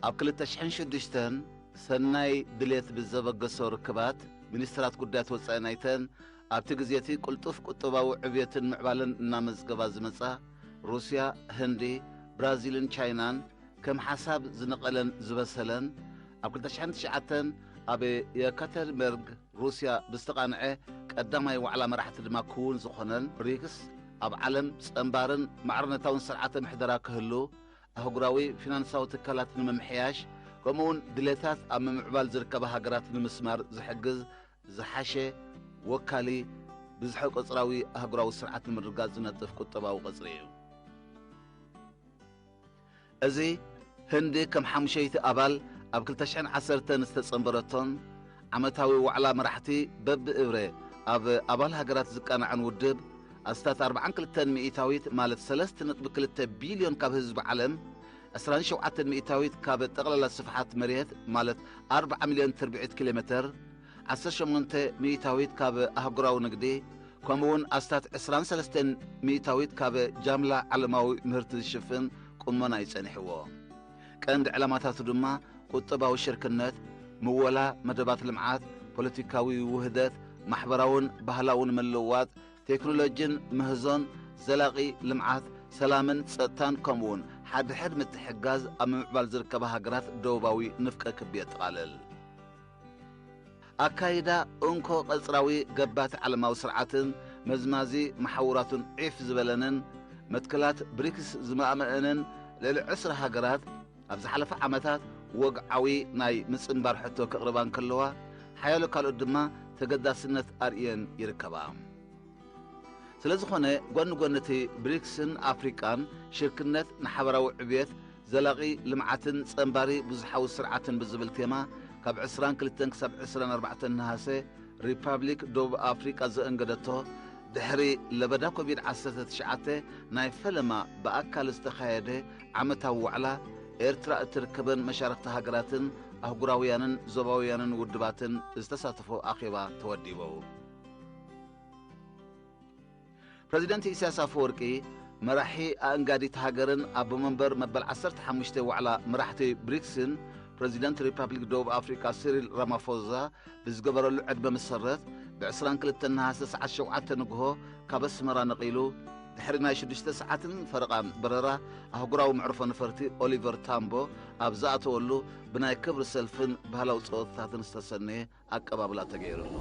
ኣብ ክልተ ሽሕን ሽዱሽተን ሰናይ ድሌት ብዘበገሶ ርክባት፣ ሚኒስትራት ጉዳያት ወጻኢ ናይተን ኣብቲ ግዜ እቲ ቅልጡፍ ቁጠባዊ ዕብየትን ምዕባለን እናመዝገባ ዝመጻ ሩስያ፣ ህንዲ፣ ብራዚልን ቻይናን ከም ሓሳብ ዝነቐለን ዝበሰለን፣ ኣብ ክልተ ሽሕን ትሽዓተን ኣብ የካተሪንበርግ ሩስያ ብዝተቓንዐ ቀዳማይ ዋዕላ መራሕቲ ድማ ክውን ዝኾነን ብሪክስ ኣብ ዓለም ጸንባርን ማዕርነታውን ስርዓተ ምሕደራ ክህሉ ኣህጉራዊ ፊናንሳዊ ትካላት ንምምሕያሽ፣ ከምኡውን ድሌታት ኣብ ምምዕባል ዝርከባ ሃገራት ንምስማር ዝሕግዝ ዝሓሸ ወካሊ ብዝሒ ቁጽራዊ ኣህጉራዊ ስርዓት ንምርግጋጽ ዝነጥፍ ቁጠባዊ ቅጽሪ እዩ። እዚ ህንዲ ከም ሓሙሸይቲ ኣባል ኣብ ክልተ ሽሕን ዓሰርተን ዝተጸንበረቶን ዓመታዊ ዋዕላ መራሕቲ በብእብረ ኣብ ኣባል ሃገራት ዝቃናዐን ውድብ ኣስታት ኣርብዓን ክልተን ሚእታዊት ማለት ሰለስተ ነጥቢ ክልተ ቢልዮን ካብ ህዝቢ ዓለም፣ ዕስራን ሸውዓተን ሚእታዊት ካብ ጠቕላላ ስፍሓት መሬት ማለት ኣርብዓ ሚልዮን ትርብዒት ኪሎ ሜተር፣ ዓሰርተ ሸሞንተ ሚእታዊት ካብ ኣህጉራዊ ንግዲ፣ ከምኡውን ኣስታት ዕስራን ሰለስተን ሚእታዊት ካብ ጃምላ ዓለማዊ ምህርቲ ዝሽፍን ቁመና እዩ ጸኒሕዎ። ቀንዲ ዕላማታቱ ድማ ቁጠባዊ ሽርክነት፣ ምወላ መደባት ልምዓት፣ ፖለቲካዊ ውህደት፣ ማሕበራውን ባህላውን ምልውዋጥ፣ ቴክኖሎጂን ምህዞን፣ ዘላቒ ልምዓት፣ ሰላምን ጸጥታን፣ ከምኡውን ሓድሕድ ምትሕግጋዝ ኣብ ምምዕባል ዝርከባ ሃገራት ደቡባዊ ንፍቀ ክቢ የጠቓልል። ኣካይዳ እንኮ ቀጽራዊ ገባቲ ዓለማዊ ስርዓትን መዝማዚ መሓውራቱን ዒፍ ዝበለንን መትከላት ብሪክስ ዝማእመአንን ልዕሊ ዕስራ ሃገራት ኣብ ዝሓለፈ ዓመታት ወግዓዊ ናይ ምጽንባር ሕቶ ከቕርባ እንከለዋ፣ ሓያሎ ካልኦት ድማ ተገዳስነት ኣርእየን ይርከባ። ስለ ዝኾነ፣ ጎኒ ጎኒ እቲ ብሪክስን ኣፍሪቃን ሽርክነት ንሓበራዊ ዕብየት፣ ዘላቒ ልምዓትን ጸንባሪ ብዙሓዊ ስርዓትን ብዝብል ቴማ ካብ ዕስራን ክልተን ክሳብ ዕስራን ኣርባዕተን ነሃሰ ሪፓብሊክ ደቡብ ኣፍሪቃ ዘእንገደቶ፣ ድሕሪ ለበዳ ኮቪድ ዓሰርተ ትሽዓተ ናይ ፈለማ ብኣካል ዝተኻየደ ዓመታዊ ዋዕላ፣ ኤርትራ እትርከበን መሻርኽቲ ሃገራትን ኣህጉራውያንን ዞባውያንን ውድባትን ዝተሳተፎ ኣኼባ ተወዲቡ። ፕረዚደንት ኢሳያስ ኣፈወርቂ፣ መራሒ ኣእንጋዲት ሃገርን ኣቦ መንበር መበል ዓሰርተ ሓሙሽተ ዋዕላ መራሕቲ ብሪክስን፣ ፕረዚደንት ሪፓብሊክ ደቡብ ኣፍሪቃ ሲሪል ራማፎዛ ብዝገበረሉ ዕድመ መሰረት፣ ብ ዕስራን ክልተን ነሃሰ ሰዓት ሸውዓተ ንግሆ ካብ ኣስመራ ነቒሉ፣ ድሕሪ ናይ ሽዱሽተ ሰዓትን ፈረቓን በረራ ኣህጉራዊ መዕርፎ ነፈርቲ ኦሊቨር ታምቦ ኣብ ዝኣተወሉ፣ ብናይ ክብሪ ሰልፍን ባህላዊ ጸወታታትን ዝተሰነየ ኣቀባብላ ተገይሩሉ።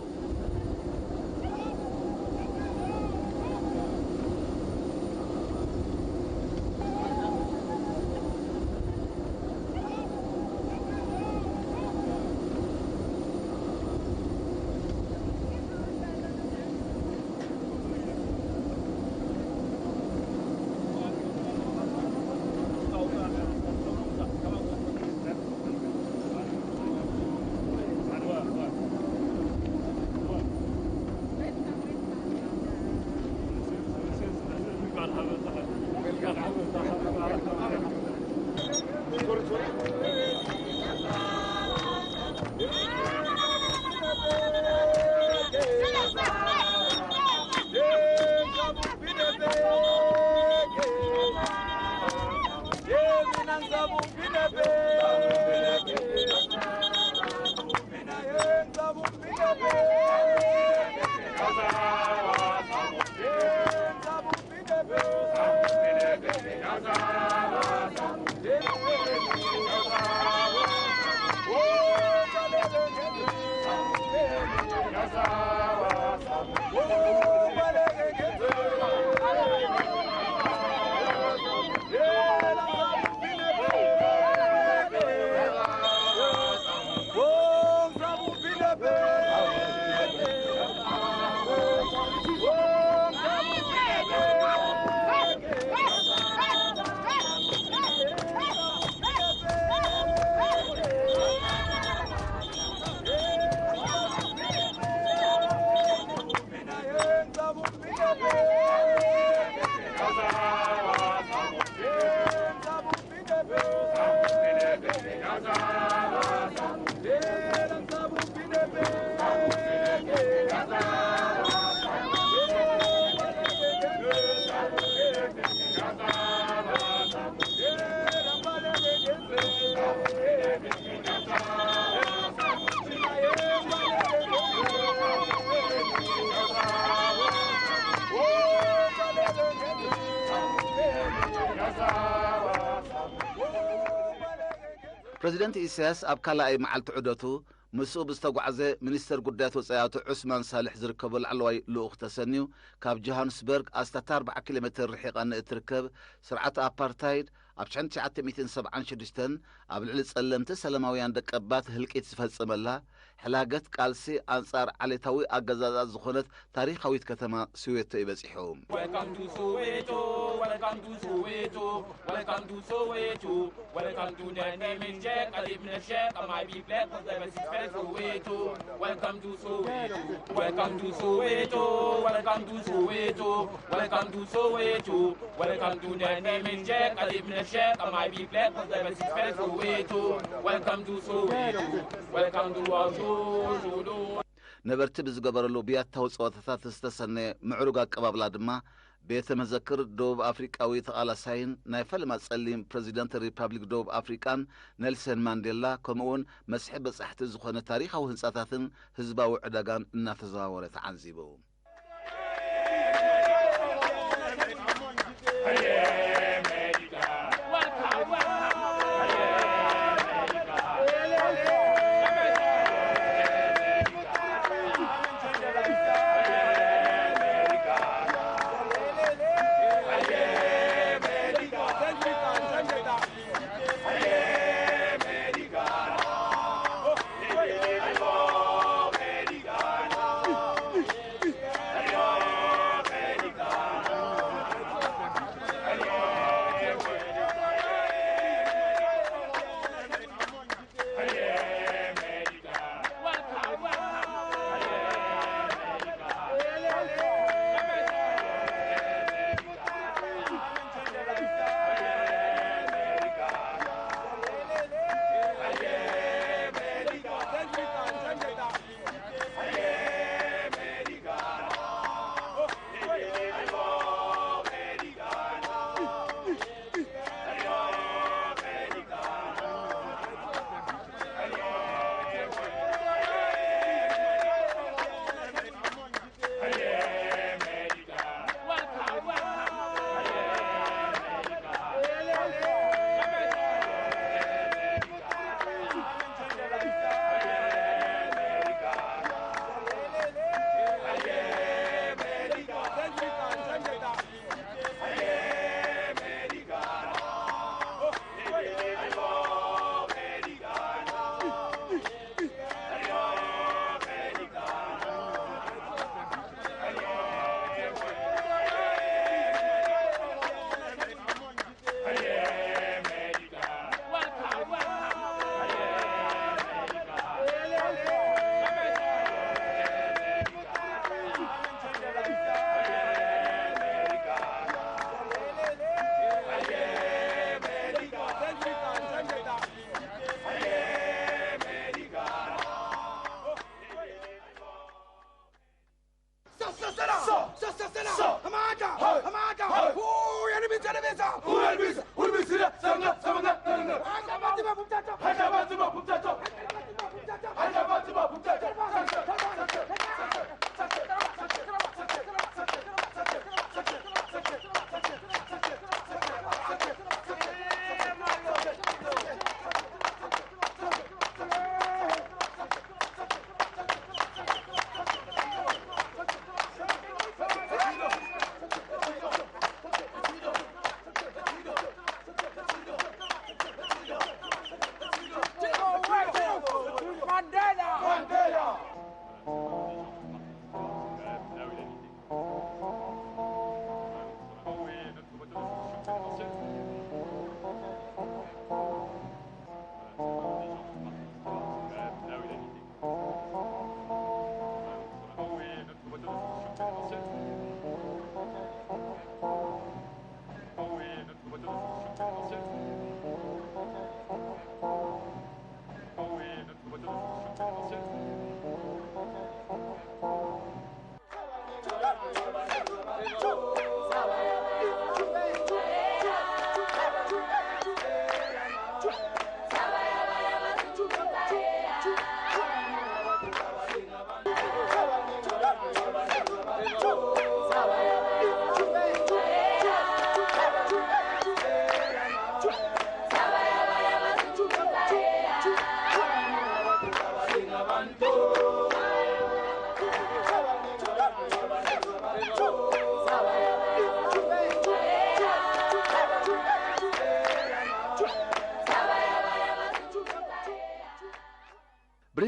ፕረዚደንት ኢሳያስ ኣብ ካልኣይ መዓልቲ ዑደቱ ምስኡ ብዝተጓዕዘ ሚኒስተር ጉዳያት ወጻኢ ኣቶ ዑስማን ሳልሕ ዝርከቦ ላዕለዋይ ልኡኽ ተሰንዩ ካብ ጆሃንስበርግ ኣስታት ኣርብዓ ኪሎ ሜትር ርሒቓ ንእትርከብ ስርዓት ኣፓርታይድ ኣብ ሽሕን ትሽዓተ ሚእትን ሰብዓን ሽዱሽተን ኣብ ልዕሊ ጸለምቲ ሰላማውያን ደቀባት ህልቂት ዝፈጸመላ ሕላገት ቃልሲ ኣንጻር ዓሌታዊ ኣገዛዝኣ ዝኾነት ታሪኻዊት ከተማ ስዌቶ እዩ በጺሑ። Welcome to Soweto, welcome to Soweto, welcome to Soweto, welcome to the name in check, I live in a shack, I might be black, but never six packs Soweto. Welcome to Soweto, welcome to Soweto, welcome to Soweto, welcome to Soweto, welcome to the name in check, I live in a shack, I might be black, but never six packs Soweto. Welcome to Soweto, welcome to our show, show, show. ነበርቲ ብዝገበረሉ ብያታዊ ጸወታታት ዝተሰነየ ምዕሩግ ኣቀባብላ ድማ ቤተ መዘክር ደቡብ ኣፍሪቃዊ ተቓላሳይን ናይ ፈለማ ጸሊም ፕረዚደንት ሪፓብሊክ ደቡብ ኣፍሪቃን ኔልሰን ማንዴላ ከምኡውን መስሕብ በጻሕቲ ዝኾነ ታሪኻዊ ህንጻታትን ህዝባዊ ዕዳጋን እናተዘዋወረ ተዓዚቡ።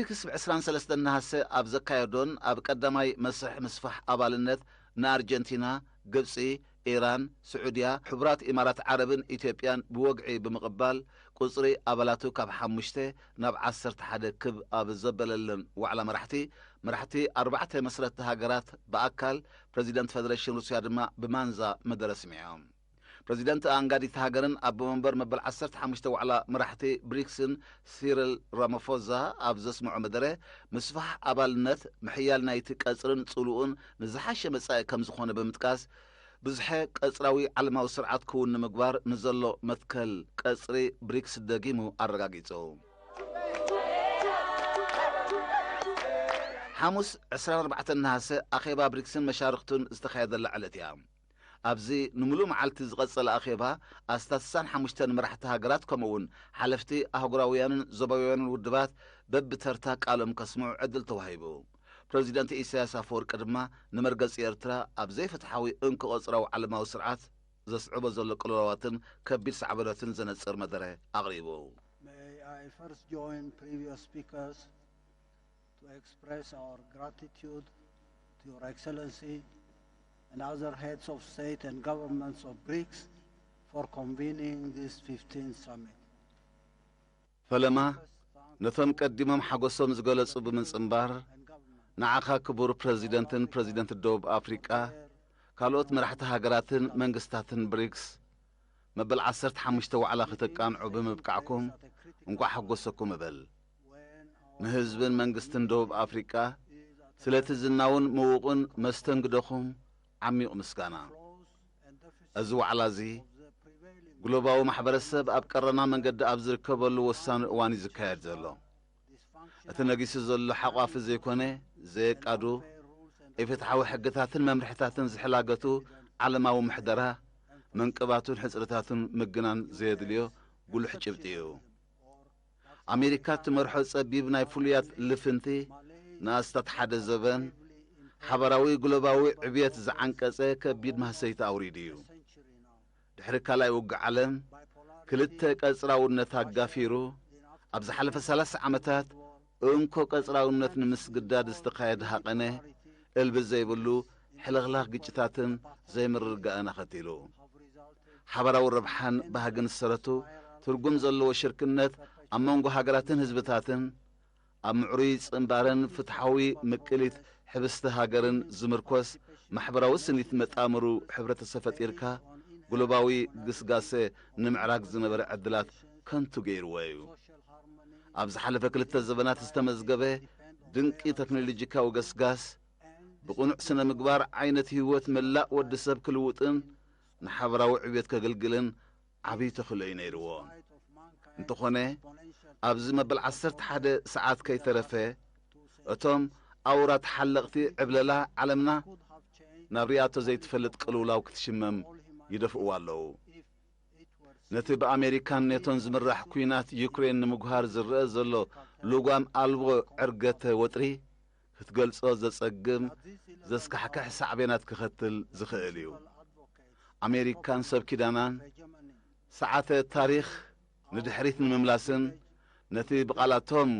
ብሪክስ ብ ዕስራን ሰለስተን ነሃሰ ኣብ ዘካየዶን ኣብ ቀዳማይ መስርሕ ምስፋሕ ኣባልነት ንኣርጀንቲና፣ ግብጺ፣ ኢራን፣ ስዑድያ፣ ሕቡራት ኢማራት ዓረብን ኢትዮጵያን ብወግዒ ብምቕባል፣ ቁጽሪ ኣባላቱ ካብ ሓሙሽተ ናብ ዓሰርተ ሓደ ክብ ኣብ ዘበለለን ዋዕላ መራሕቲ፣ መራሕቲ ኣርባዕተ መስረትቲ ሃገራት ብኣካል ፕረዚደንት ፈደረሽን ሩስያ ድማ ብማንዛ መደረ ስሚዖም። ፕረዚደንት ኣንጋዲት ሃገርን ኣቦ መንበር መበል ዓሰርተ ሓሙሽተ ዋዕላ መራሕቲ ብሪክስን ሲሪል ራማፎዛ ኣብ ዘስምዖ መደረ፣ ምስፋሕ ኣባልነት ምሕያል ናይቲ ቀጽርን ጽልኡን ንዝሓሸ መጻኢ ከም ዝኾነ ብምጥቃስ፣ ብዝሐ ቀጽራዊ ዓለማዊ ስርዓት ክውን ንምግባር ንዘሎ መትከል ቀጽሪ ብሪክስ ደጊሙ ኣረጋጊጹ። ሓሙስ ዕስራን ኣርባዕተን ነሃሰ ኣኼባ ብሪክስን መሻርኽቱን ዝተኻየደላ ዕለት እያ። ኣብዚ ንምሉእ መዓልቲ ዝቐጸለ ኣኼባ ኣስታት ስሳን ሓሙሽተን መራሕቲ ሃገራት ከምኡውን ሓለፍቲ ኣህጉራውያንን ዞባውያንን ውድባት በብተርታ ቃሎም ከስምዑ ዕድል ተዋሂቡ። ፕረዚደንት ኢሳያስ ኣፈወርቂ ድማ ንመርገጺ ኤርትራ ኣብ ዘይፍትሓዊ እንኮ ቀጽራዊ ዓለማዊ ስርዓት ዘስዕቦ ዘሎ ቅልውላዋትን ከቢድ ሳዕቤናትን ዘነጽር መደረ ኣቕሪቡ። May I first join previous speakers to express our gratitude to Your Excellency and other heads of state and governments of BRICS for convening this fifteenth summit. ፈለማ ነቶም ቀዲሞም ሓጎሶም ዝገለጹ ብምጽንባር፣ ንዓኻ ክቡር ፕረዚደንትን ፕረዚደንት ደቡብ ኣፍሪቃ፣ ካልኦት መራሕቲ ሃገራትን መንግስታትን ብሪክስ መበል ዓሰርተ ሓሙሽተ ዋዕላ ክተቃንዑ ብምብቃዕኩም እንቋዕ ሓጎሰኩም እብል። ንህዝብን መንግስትን ደቡብ ኣፍሪቃ ስለቲ ዝናውን ምዉቕን መስተንግዶኹም ዓሚቕ ምስጋና። እዚ ዋዕላ እዚ ግሎባዊ ማሕበረሰብ ኣብ ቀረና መንገዲ ኣብ ዝርከበሉ ወሳኒ እዋን እዩ ዝካየድ ዘሎ። እቲ ነጊሱ ዘሎ ሓቋፊ ዘይኮነ፣ ዘየቃዱ፣ ኢፍትሓዊ ሕግታትን መምርሕታትን ዝሕላገቱ ዓለማዊ ምሕደራ፣ መንቅባቱን ሕጽርታቱን ምግናን ዘየድልዮ ጉሉሕ ጭብጢ እዩ። ኣሜሪካ ትመርሖ ጸቢብ ናይ ፍሉያት ልፍንቲ ንኣስታት ሓደ ዘበን ሓባራዊ ግሎባዊ ዕብየት ዝዓንቀጸ ከቢድ ማህሰይቲ ኣውሪዱ እዩ። ድሕሪ ካልኣይ ውግእ ዓለም ክልተ ቀጽራውነት ኣጋፊሩ ኣብ ዝሓለፈ ሰላሳ ዓመታት እንኮ ቀጽራውነት ንምስግዳድ ዝተኻየደ ሃቐነ እልቢ ዘይብሉ ሕልኽላኽ ግጭታትን ዘይምርግጋእን ኣኸቲሉ። ሓባራዊ ረብሓን ባህግን ዝሰረቱ ትርጉም ዘለዎ ሽርክነት ኣብ መንጎ ሃገራትን ህዝብታትን ኣብ ምዕሩይ ጽንባረን ፍትሓዊ ምቅሊት ሕብስቲ ሃገርን ዝምርኮስ ማሕበራዊ ስኒት መጣምሩ ሕብረተሰብ ፈጢርካ ግሎባዊ ግስጋሰ ንምዕራግ ዝነበረ ዕድላት ከንቱ ገይርዎ እዩ። ኣብ ዝሓለፈ ክልተ ዘበናት ዝተመዝገበ ድንቂ ተክኖሎጂካዊ ገስጋስ ብቕኑዕ ስነ ምግባር ዓይነት ህይወት መላእ ወዲ ሰብ ክልውጥን ንሓበራዊ ዕብየት ከገልግልን ዓብዪ ተኽእሎ እዩ ነይርዎ። እንተኾነ ኣብዚ መበል ዓሰርተ ሓደ ሰዓት ከይተረፈ እቶም ኣውራ ተሓለቕቲ ዕብለላ ዓለምና ናብ ሪኣቶ ዘይትፈልጥ ቅልውላው ክትሽመም ይደፍእዋ ኣለዉ። ነቲ ብኣሜሪካን ኔቶን ዝምራሕ ኲናት ዩክሬን ንምጉሃር ዝረአ ዘሎ ልጓም ኣልቦ ዕርገተ ወጥሪ ክትገልጾ ዘጸግም ዘስካሕክሕ ሳዕቤናት ክኸትል ዝኽእል እዩ። ኣሜሪካን ሰብ ኪዳናን ሰዓተ ታሪኽ ንድሕሪት ንምምላስን ነቲ ብቓላቶም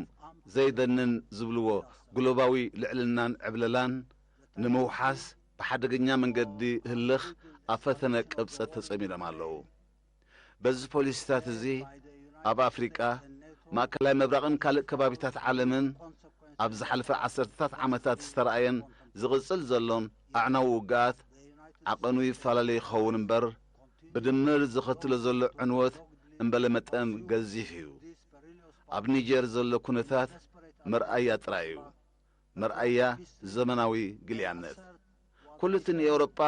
ዘይደንን ዝብልዎ ግሎባዊ ልዕልናን ዕብለላን ንምውሓስ ብሓደገኛ መንገዲ ህልኽ ኣብ ፈተነ ቅብጸት ተጸሚዶም ኣለዉ። በዚ ፖሊሲታት እዚ ኣብ ኣፍሪቃ፣ ማእከላይ ምብራቕን ካልእ ከባቢታት ዓለምን ኣብ ዝሓለፈ ዓሰርተታት ዓመታት ዝተራእየን ዝቕጽል ዘሎን ኣዕናዊ ውግኣት ዓቐኑ ይፈላለ ይኸውን እምበር ብድምር ዘኸትሎ ዘሎ ዕንወት እምበለ መጠን ገዚፍ እዩ። ኣብ ኒጀር ዘሎ ኩነታት መርኣያ ጥራይ እዩ። መርኣያ ዘመናዊ ግልያነት። ኩሉ እቲ ንኤውሮጳ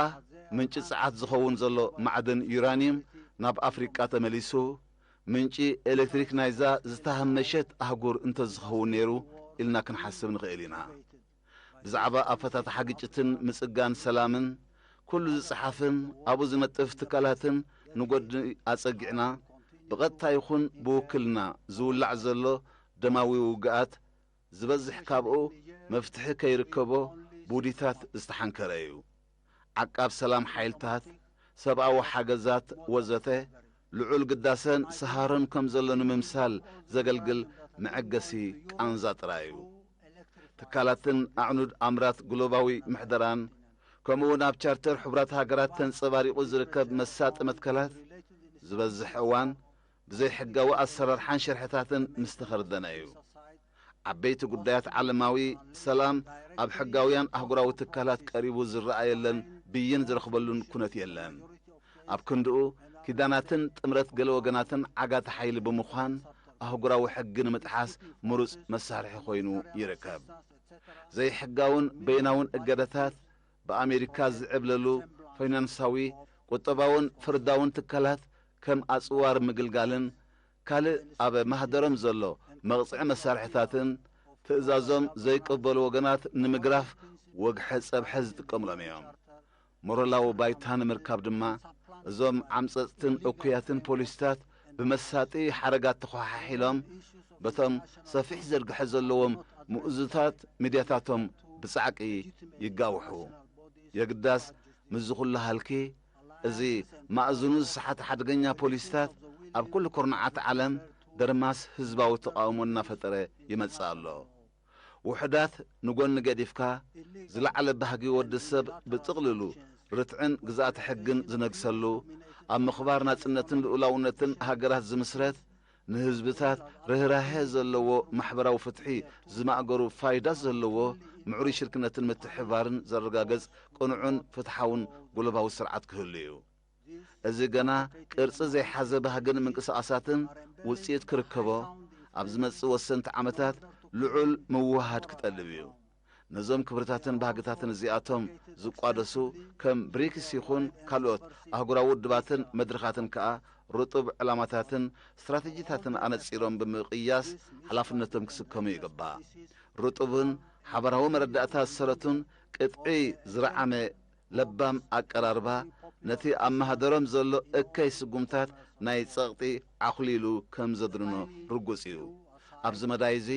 ምንጪ ጸዓት ዝኸውን ዘሎ ማዕድን ዩራንየም ናብ ኣፍሪቃ ተመሊሱ ምንጪ ኤሌክትሪክ ናይዛ ዝተሃመሸት ኣህጉር እንተዝኸውን ነይሩ ኢልና ክንሓስብ ንኽእል ኢና። ብዛዕባ ኣፈታትሓ ግጭትን ምጽጋን ሰላምን ኩሉ ዝጸሓፍን ኣብኡ ዝነጥፍ ትካላትን ንጎድኒ ኣጸጊዕና ብቐጥታ ይኹን ብውክልና ዝውላዕ ዘሎ ደማዊ ውግኣት ዝበዝሕ ካብኡ መፍትሒ ከይርከቦ ብውዲታት ዝተሓንከረ እዩ። ዓቃብ ሰላም ሓይልታት፣ ሰብኣዊ ሓገዛት ወዘተ ልዑል ግዳሰን ሰሃሮን ከም ዘሎ ንምምሳል ዘገልግል መዐገሲ ቃንዛ ጥራይ እዩ። ትካላትን ኣዕኑድ ኣምራት ግሎባዊ ምሕደራን፣ ከምኡ እውን ኣብ ቻርተር ሕቡራት ሃገራት ተንጸባሪቑ ዝርከብ መሳጢ መትከላት፣ ዝበዝሕ እዋን ብዘይሕጋዊ ኣሰራርሓን ሽርሕታትን ምስ ተኸርደነ እዩ። ዓበይቲ ጉዳያት ዓለማዊ ሰላም ኣብ ሕጋውያን ኣህጉራዊ ትካላት ቀሪቡ ዝረኣየለን ብይን ዝረኽበሉን ኩነት የለን። ኣብ ክንድኡ፣ ኪዳናትን ጥምረት ገለ ወገናትን ዓጋቲ ሓይሊ ብምዃን፣ ኣህጉራዊ ሕጊ ንምጥሓስ ምሩጽ መሳርሒ ኮይኑ ይርከብ። ዘይሕጋውን በይናውን እገዳታት ብኣሜሪካ ዝዕብለሉ ፋይናንሳዊ፣ ቁጠባውን ፍርዳውን ትካላት ከም ኣጽዋር ምግልጋልን ካልእ ኣብ ማህደሮም ዘሎ መቕጽዒ መሳርሕታትን ትእዛዞም ዘይቅበሉ ወገናት ንምግራፍ ወግሐ ጸብሐ ዝጥቀምሎም እዮም። ሞራላዊ ባይታ ንምርካብ ድማ እዞም ዓምጸጽትን እኩያትን ፖሊሲታት ብመሳጢ ሓረጋት ተኾሓሒሎም በቶም ሰፊሕ ዝርግሐ ዘለዎም ምእዙታት ሚድያታቶም ብጻዕቂ ይጋውሑ። የግዳስ ምስዚ ኩሉ ሃልኪ፣ እዚ ማእዝኑ ዝሰሓተ ሓደገኛ ፖሊሲታት ኣብ ኩሉ ኩርናዓት ዓለም ደርማስ ህዝባዊ ተቓውሞ እናፈጠረ ይመጽእ ኣሎ። ውሑዳት ንጎኒ ገዲፍካ፣ ዝለዓለ ባህጊ ወዲ ሰብ ብጥቕልሉ ርትዕን ግዝኣተ ሕግን ዝነግሰሉ፣ ኣብ ምኽባር ናጽነትን ልኡላውነትን ሃገራት ዝምስረት፣ ንህዝብታት ርህራሄ ዘለዎ ማሕበራዊ ፍትሒ ዝማእገሩ ፋይዳ ዘለዎ ምዕሩይ ሽርክነትን ምትሕብባርን ዘረጋግጽ ቅኑዕን ፍትሓውን ግሎባዊ ስርዓት ክህሉ እዩ። እዚ ገና ቅርጺ ዘይሓዘ ባህግን ምንቅስቓሳትን ውጽኢት ክርከቦ፣ ኣብ ዝመጽእ ወሰንቲ ዓመታት ልዑል ምውህሃድ ክጠልብ እዩ። ነዞም ክብርታትን ባህግታትን እዚኣቶም ዝቋደሱ ከም ብሪክስ ይኹን ካልኦት ኣህጉራዊ ውድባትን መድረኻትን ከኣ ርጡብ ዕላማታትን ስትራተጂታትን ኣነጺሮም ብምቕያስ ሓላፍነቶም ክስከሙ ይግባእ። ርጡብን ሓባራዊ መረዳእታ ዝሰረቱን ቅጥዒ ዝረዓመ ለባም ኣቀራርባ ነቲ ኣብ ማህደሮም ዘሎ እከይ ስጉምታት ናይ ጸቕጢ ዓኹሊሉ ከም ዘድንኖ ርጉጽ እዩ። ኣብዚ መዳይ እዚ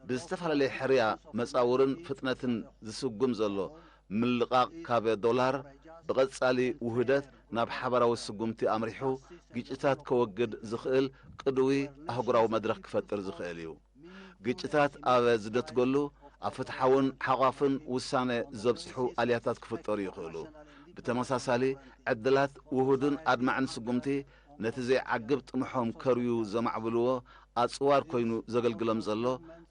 ብዝተፈላለየ ሕርያ መጻውርን ፍጥነትን ዝስጉም ዘሎ ምልቓቕ ካብ ዶላር ብቐጻሊ ውህደት ናብ ሓባራዊ ስጉምቲ ኣምሪሑ ግጭታት ከወግድ ዝኽእል ቅድዊ ኣህጉራዊ መድረኽ ክፈጥር ዝኽእል እዩ። ግጭታት ኣብ ዝደትገሉ ኣብ ፍትሓውን ሓቋፍን ውሳነ ዘብጽሑ ኣልያታት ክፍጠሩ ይኽእሉ። ብተመሳሳሊ ዕድላት ውሁድን ኣድማዕን ስጉምቲ ነቲ ዘይዓግብ ጥምሖም ከርዩ ዘማዕብልዎ ኣጽዋር ኮይኑ ዘገልግሎም ዘሎ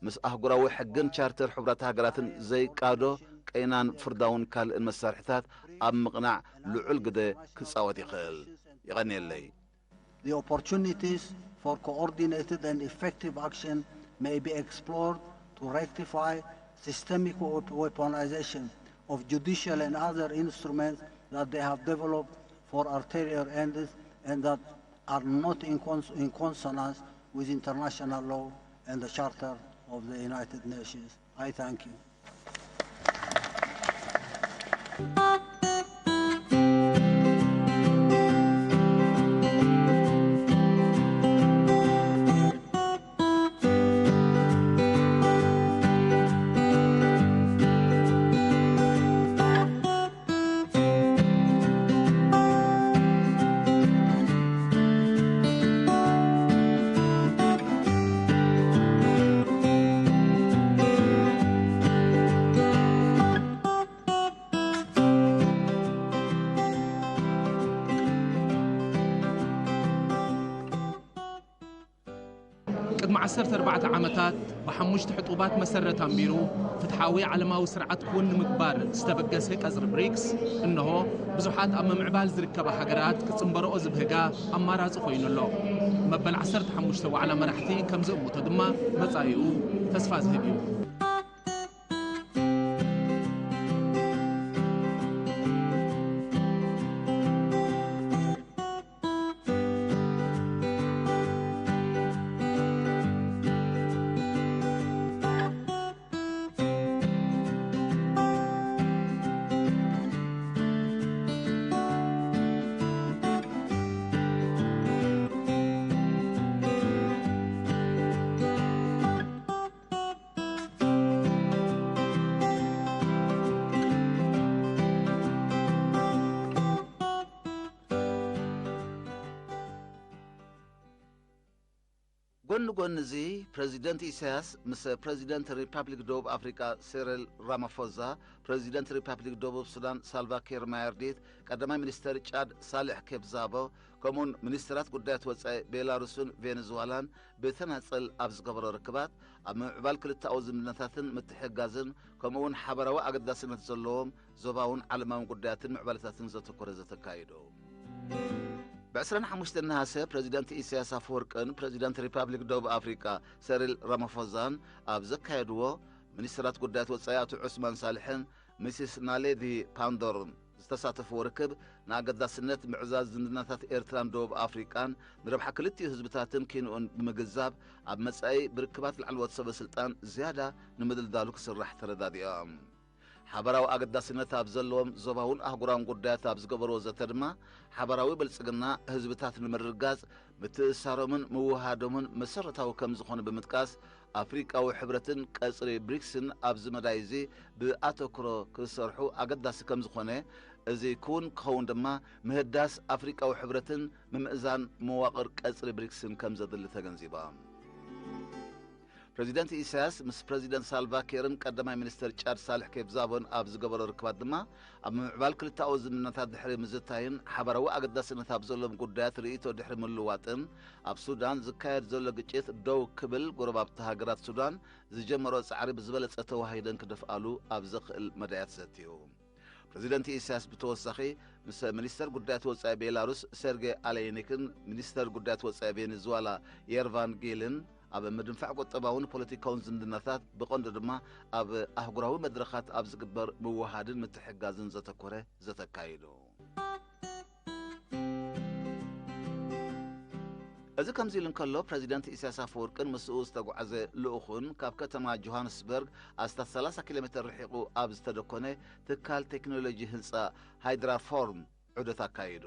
ምስ ኣህጉራዊ ሕግን ቻርተር ሕቡራት ሃገራትን ዘይቃዶ ቀይናን ፍርዳውን ካልእን መሳርሕታት ኣብ ምቕናዕ ልዑል ግደ ክጻወት ይኽእል። የቐንየለይ። The opportunities for coordinated and effective action may be explored to rectify systemic weaponization of judicial and other instruments that they have developed for ulterior ends and that are not in consonance with international law and the Charter of the United Nations. I thank you. ቅድሚ ዓሰርተ ኣርባዕተ ዓመታት ብሓሙሽተ ሕጡባት መሰረት ኣንቢሩ ፍትሓዊ ዓለማዊ ስርዓት ክውን ንምግባር ዝተበገሰ ቀጽሪ ብሪክስ፣ እንሆ ብዙሓት ኣብ ምምዕባል ዝርከባ ሃገራት ክጽንበርኦ ዝብህጋ ኣማራጺ ኮይኑ ኣሎ። መበል ዓሰርተ ሓሙሽተ ዋዕላ መራሕቲ ከም ዝእምቶ ድማ መጻኢኡ ተስፋ ዝህብ እዩ። ጎኒ ጎኒ እዚ፣ ፕረዚደንት ኢሳያስ ምስ ፕረዚደንት ሪፓብሊክ ደቡብ ኣፍሪቃ ሲሪል ራማፎዛ፣ ፕረዚደንት ሪፓብሊክ ደቡብ ሱዳን ሳልቫኪር ማያርዲት፣ ቀዳማይ ሚኒስተር ጫድ ሳልሕ ኬፕዛቦ፣ ከምኡውን ሚኒስተራት ጉዳያት ወጻኢ ቤላሩስን ቬኔዙዋላን ብተናጸል ኣብ ዝገበሮ ርክባት፣ ኣብ ምምዕባል ክልተኣዊ ዝምድናታትን ምትሕግጋዝን፣ ከምኡውን ሓበራዊ ኣገዳስነት ዘለዎም ዞባውን ዓለማውን ጉዳያትን ምዕባለታትን ዘተኮረ ዘተ ኣካይዱ። ብ ዕስራን ሓሙሽተን ነሃሰ፣ ፕረዚደንት ኢሳያስ ኣፈወርቅን ፕረዚደንት ሪፓብሊክ ደቡብ ኣፍሪቃ ሰሪል ራማፎዛን ኣብ ዘካየድዎ፣ ሚኒስትራት ጉዳያት ወጻኢ ኣቶ ዑስማን ሳልሕን ሚስስ ናሌዲ ፓንዶርን ዝተሳተፍዎ ርክብ፣ ንኣገዳስነት ምዕዛዝ ዝምድናታት ኤርትራን ደቡብ ኣፍሪቃን፣ ንረብሓ ክልቲኡ ህዝብታትን ኪንኡን ብምግንዛብ፣ ኣብ መጻኢ ብርክባት ላዕለዎት ሰበ ስልጣን ዝያዳ ንምድልዳሉ ክስራሕ ተረዳዲኦም። ሓበራዊ ኣገዳስነት ኣብ ዘለዎም ዞባውን ኣህጉራውን ጉዳያት ኣብ ዝገበርዎ ዘተ ድማ፣ ሓበራዊ ብልጽግና ህዝብታት ንምርግጋጽ፣ ምትእስሳሮምን ምውህሃዶምን መሰረታዊ ከም ዝኾነ ብምጥቃስ፣ ኣፍሪቃዊ ሕብረትን ቀጽሪ ብሪክስን ኣብዚ መዳይ እዚ ብኣተኩሮ ክሰርሑ ኣገዳሲ ከም ዝኾነ፣ እዚ ክውን ክኸውን ድማ ምህዳስ ኣፍሪቃዊ ሕብረትን ምምእዛን መዋቕር ቀጽሪ ብሪክስን ከም ዘድሊ ተገንዚቦም። ፕረዚደንት ኢሳያስ ምስ ፕረዚደንት ሳልቫ ኪርን ቀዳማይ ሚኒስተር ጫድ ሳልሕ ኬፕዛቦን ኣብ ዝገበሮ ርክባት ድማ፣ ኣብ ምምዕባል ክልተኣዊ ዝምድናታት ድሕሪ ምዝታይን ሓባራዊ ኣገዳስነት ኣብ ዘለዎም ጉዳያት ርእይቶ ድሕሪ ምልውዋጥን፣ ኣብ ሱዳን ዝካየድ ዘሎ ግጭት ደው ክብል፣ ጎረባብቲ ሃገራት ሱዳን ዝጀመሮ ጻዕሪ ብዝበለጸ ተዋሂደን ክደፍኣሉ ኣብ ዘኽእል መዳያት ዘትዩ። ፕረዚደንት ኢሳያስ ብተወሳኺ ምስ ሚኒስተር ጉዳያት ወጻኢ ቤላሩስ ሴርጌ ኣሌይኒክን ሚኒስተር ጉዳያት ወጻኢ ቬኔዙዋላ የርቫን ጊልን ኣብ ምድንፋዕ ቁጠባውን ፖለቲካውን ዝምድናታት፣ ብቐንዱ ድማ ኣብ ኣህጉራዊ መድረኻት ኣብ ዝግበር ምውሃድን ምትሕግጋዝን ዘተኮረ ዘተ ኣካይዱ። እዚ ከምዚ ኢሉ እንከሎ፣ ፕረዚደንት ኢሳያስ ኣፈወርቅን ምስኡ ዝተጓዓዘ ልኡኹን ካብ ከተማ ጆሃንስበርግ ኣስታት ሰላሳ ኪሎ ሜተር ርሒቑ ኣብ ዝተደኮነ ትካል ቴክኖሎጂ ህንጻ ሃይድራፎርም ዑደት ኣካይዱ።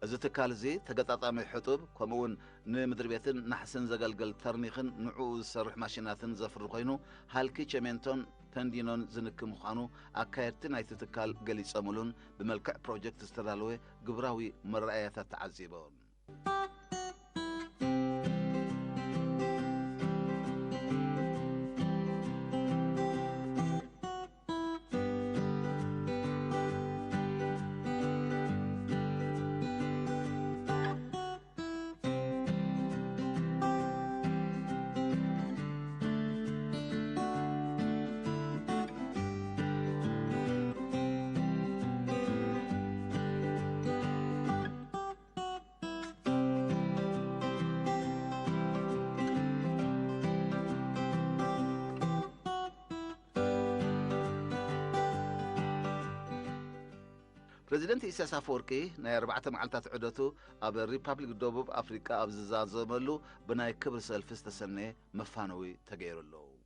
እዚ ትካል እዚ ተገጣጣሚ ሕጡብ፣ ከምኡውን ንምድሪ ቤትን ናሕስን ዘገልግል ተርኒኽን ንዕኡ ዝሰርሕ ማሽናትን ዘፍሪ ኮይኑ፣ ሃልኪ ቸሜንቶን ተንዲኖን ዝንኪ ምዃኑ ኣካየድቲ ናይቲ ትካል ገሊጾምሉን ብመልክዕ ፕሮጀክት ዝተዳለወ ግብራዊ መረኣያታት ተዓዚቦም። ፕረዚደንት ኢሳያስ ኣፈወርቂ ናይ ኣርባዕተ መዓልታት ዑደቱ ኣብ ሪፓብሊክ ደቡብ ኣፍሪቃ ኣብ ዝዛዘመሉ፣ ብናይ ክብሪ ሰልፊ ዝተሰነየ መፋነዊ ተገይሩ ኣሎ።